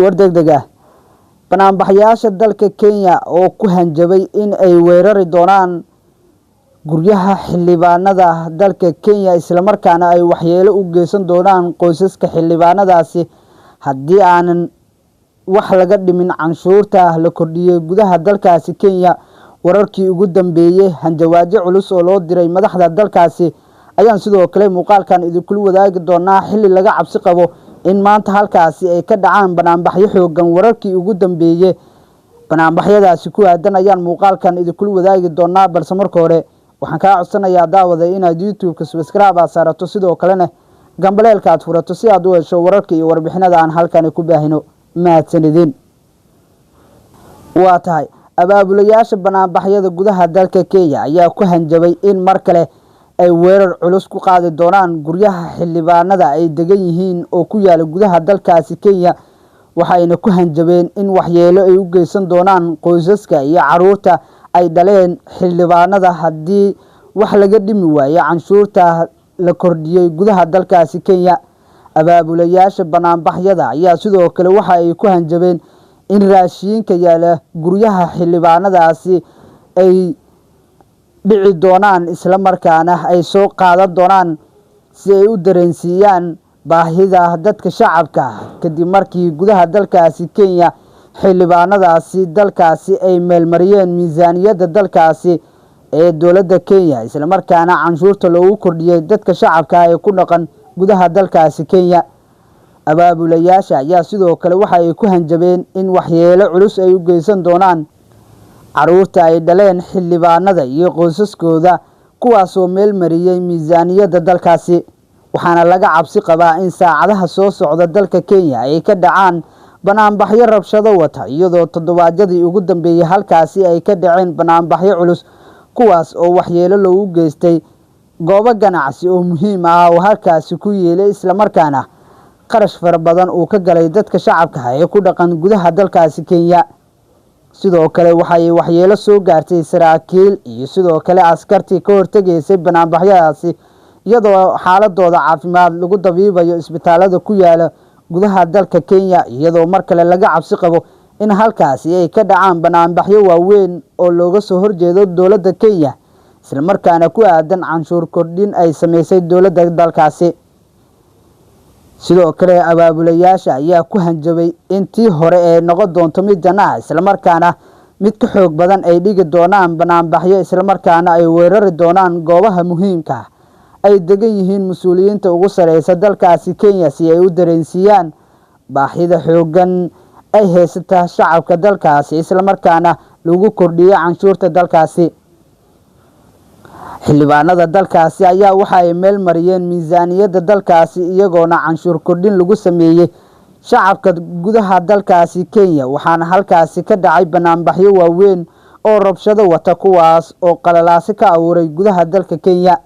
War deg deg ah: banaanbaxyaasha dalka Kenya oo ku hanjabay in ay weerari doonaan guryaha xildhibaanada dalka Kenya, islamarkaana ay waxyeelo u geysan doonaan qoysaska xildhibaanadaasi haddii aanan wax laga dhimin canshuurta la kordhiyey gudaha dalkaasi Kenya. Wararkii ugu dambeeyey hanjabaadyo culus oo loo diray madaxda dalkaasi ayaan sidoo kale muuqaalkan idinkula wadaagi doonaa, xilli laga cabsi qabo in maanta halkaasi ay ka dhacaan banaanbaxyo xoogan. Wararkii ugu dambeeyey banaanbaxyadaasi ku aadan ayaan muuqaalkan idinkula wadaagi doonaa, balse marka hore waxaan kaa codsanayaa, daawada, inaad YouTube-ka subscribe aad saarato, sidoo kalena gambaleelka aad furato si aad u hesho wararka iyo warbixinada aan halkani ku baahino. Mahadsanidin. Waa tahay, abaabulayaasha banaanbaxyada gudaha dalka Kenya ayaa ku hanjabay in mar kale ay weerar culus ku qaadi doonaan guryaha xildhibaanada ay degan yihiin oo ku yaala gudaha dalkaasi Kenya. Waxayna ku hanjabeen in waxyeelo ay u geysan doonaan qoysaska iyo caruurta ay dhaleen xildhibaanada haddii wax laga dhimi waayo canshuurta la kordhiyey gudaha dalkaasi Kenya. Abaabulayaasha banaanbaxyada ayaa sidoo kale waxa ay ku hanjabeen in raashiinka yaala guryaha xildhibaanadaasi ay dhici doonaan, islamarkaana ay soo qaadan doonaan si ay u dareensiiyaan baahida dadka shacabka, kadib markii gudaha dalkaasi Kenya xildhibaanadaasi dalkaasi ay meelmariyeen miisaaniyadda dalkaasi ee dowladda Kenya, islamarkaana canshuurta loogu kordhiyey dadka shacabka ee ku dhaqan gudaha dalkaasi Kenya. Abaabulayaasha ayaa sidoo kale waxa ay ku hanjabeen in waxyeelo culus ay u geysan doonaan caruurta ay dhaleen xildhibaanada iyo qoysaskooda, kuwaasoo meel mariyey miisaaniyadda dalkaasi. Waxaana laga cabsi qabaa in saacadaha soo socda dalka Kenya ay ka dhacaan banaanbaxyo rabshado wata, iyadoo toddobaadyadii ugu dambeeyey halkaasi ay ka dhaceen banaanbaxyo culus, kuwaas oo waxyeelo loogu geystay goobo ganacsi oo muhiim ah oo halkaasi ku yeelay, islamarkaana qarash fara badan uu ka galay dadka shacabka ee ku dhaqan gudaha dalkaasi Kenya. Sidoo kale waxay waxyeelo soo gaartay saraakiil iyo sidoo kale askartii ka hortegaysay banaanbaxyadaasi, iyadoo xaaladooda caafimaad lagu dabiibayo isbitaalada ku yaala gudaha dalka Kenya, iyadoo mar kale laga cabsi qabo in halkaasi ay ka dhacaan banaanbaxyo waaweyn oo looga soo horjeedo dowladda Kenya, islamarkaana ku aadan canshuur kordhin ay sameysay dowladda dalkaasi. Sidoo kale abaabulayaasha ayaa ku hanjabay in tii hore ee noqon doonto mid janno ah, islamarkaana mid ka xoog badan ay dhigi doonaan banaanbaxyo, islamarkaana ay weerari doonaan goobaha muhiimka ah ay degan yihiin mas-uuliyiinta ugu sareysa dalkaasi Kenya, si ay u dareensiiyaan baahida xooggan ay haysata shacabka dalkaasi, islamarkaana lagu kordhiyo canshuurta dalkaasi. Xildhibaanada dalkaasi ayaa waxa ay meel mariyeen miisaaniyadda dalkaasi, iyagoona canshuur kordhin lagu sameeyey shacabka gudaha dalkaasi Kenya. Waxaana halkaasi ka dhacay banaanbaxyo waaweyn oo rabshado wata, kuwaas oo qalalaasi ka abuuray gudaha dalka Kenya.